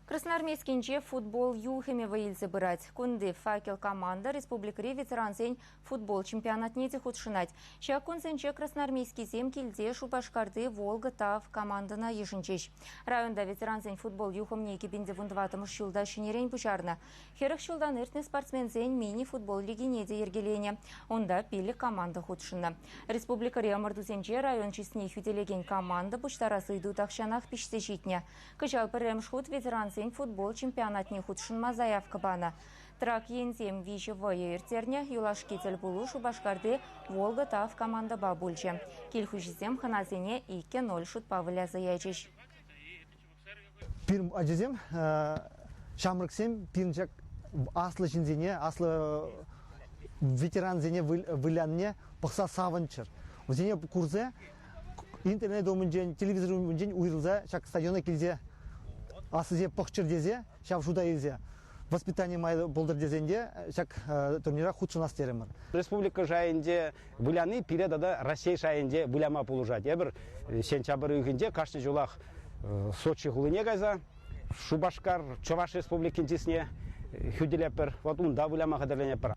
Красноармейскинче футбол юхӑмӗ вӑй илсе пырать. Кунти «Факел» команда республикӑри ветерансен футбол чемпионатне те хутшӑнать. Ҫак кунсенче красноармейскисем килте Шупашкарти «Волга-ТАВ» командӑна йышӑнчӗҫ. Районта ветерансен футбол юхӑмне 2014 ҫулта ҫӗнӗрен пуҫарнӑ. 40 ҫултан иртнӗ спортсменсен мини-футбол лигине те йӗркеленӗ. Унта пилӗк команда хутшӑннӑ. Республикӑри ӑмӑртусенче район чысне хӳтӗлекен команда пуҫтарас ыйту тахҫанах пиҫсе ҫитнӗ. Кӑҫал пӗрремӗш хут ветерансен футбол чемпионатне хутшӑнма заявка панӑ. Трак енсем виҫӗ вӑйӑ ирттернӗ. Юлашки тӗлпулу Шупашкарти «Волга-ТАВ» командӑпа пулчӗ. Кил хуҫисем хӑнасене 2-0 шутпа выляса ячӗҫ. Пирӗн ачасем, ҫамрӑксем пирӗн ҫак аслӑ ҫынсене, аслӑ ветерансене вылянине пӑхса савӑнччӑр. Вӗсене курса интернет умӗнчен, телевизор умӗнчен уйрӑлса ҫак стадиона килсе аслисем пӑхчӑр тесе, ҫав шута илсе воспитани майлӑ пултӑр тесен те ҫак турнира хутшӑнас терӗмӗр. Республика шайӗнче выляни пире тата Раҫҫей шайӗнче выляма пулӑшать. Эпир сентябрь уйӑхӗнче кашни ҫулах Сочи хулине кайса Шупашкар, Чӑваш Республикин чысне хӳтӗлетпӗр. Вот унта выляма хатӗрленетпӗр.